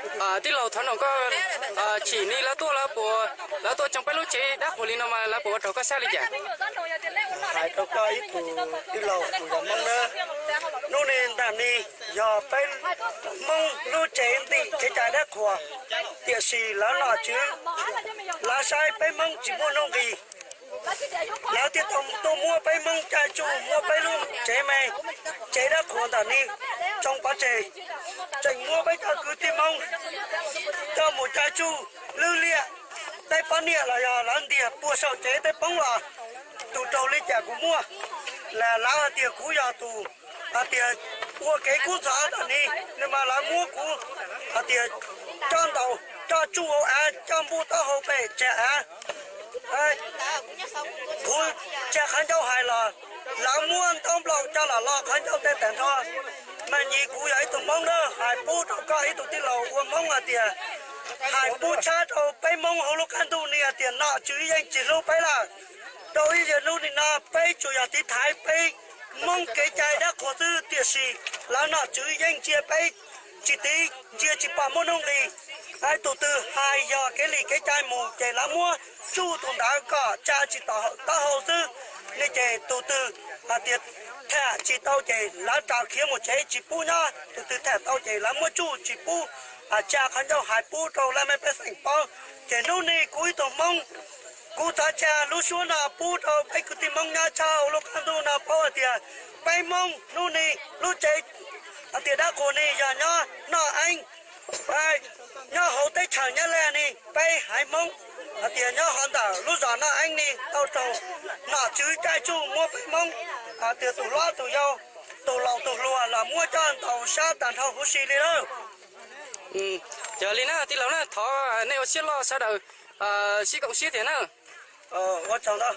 Tij laug, thov nug koj, tsim nyog lawv tuaj, lawv puas, lawv tuaj tsoo peb lub tsev dab qhuas li no mas lawv puas ua raug koj sab li cas? Hais rau koj ib tug tij laug tus yog Hmoob na, hnub ni ntawm ni yog peb Hmoob lub tsev ntim kev cai dab qhuas, tiam sis lawv nom tswv, lawv saib peb Hmoob tsis muaj nuj nqis, lawv thiaj tau tuaj muab peb Hmoob caij tsuj, muab peb lub tsev me, tsev dab qhuas ntawm ni tsoo pov tseg, tseem muab peb cov kwv tij Hmoob coj mus caij tsuj, lwj liam tej poj niam los yog lawv ntiag puag saum tsev tej poob los. Tus raug li cas kuv muaj, lawv hais tias kuv yog tus hais tias ua kev kub ntxhov ntawm ni, nws mas lawv muab kuv hais tias coj ntaus, coj tsuj hauv av, coj npuj taub hau pem tsev av, kuv tsa qhov ncauj hais los lawv muab ntaub nplaum coj los lo qhov ncauj tej tag nrho. Mas nyis kuv yog ib tug Hmoob na, hais pub rau koj ib tug tij laug ua Hmoob hais tias, hais pub tshab rau peb Hmoob hauv lub qab ntuj ni hais tias nom tswv yeej tsis hlub peb lawm. Rau ib yam hnub nim no peb tsuas yog tiv thaiv peb Hmoob kev cai dab qhuas xwb, tiam sis lawv nom tswv yeej ntsia peb tsis tiv, ntsia tsis pom muaj nuj nqis. Tus twg hais yog kev li kev cai mus ces lawv muab tsuj tus ntawd kom tsa tsis tau taub hau xwb. Ne ces tus twg hais tias tham tsis tau ces lawv raws khiav mus tsev tsis pub nyob, tus twg tham tau ces lawv muab tsuj tsis pub tsa qhov ncauj hais pub rau laj mej pej xeem paub. Ces hnub ni kuv ib tug Hmoob, kuv thov tsa lub suab no pub rau peb kwv tij Hmoob nyob tshaj hauv lub qab ntuj no paub hais tias peb Hmoob hnub ni lub tsev hais tias dab qhuas ni yog nyob Noj Eeb, nyob hauv teb chaws Nyab Laj ni. Peb haiv Hmoob hais tias nyob hauv ntawm lub zos Noj Eeb ni tau raug nom tswv caij tsuj muab peb Hmoob hais tias tus hlob tus yau, tus laus tus hluas los muab coj ntaus sab tag nrho huv si li lawm. Yog li na tij laug na, thov nej ua siab loj sawv daws sib koom siab thiab na. Ua tsaug ntau.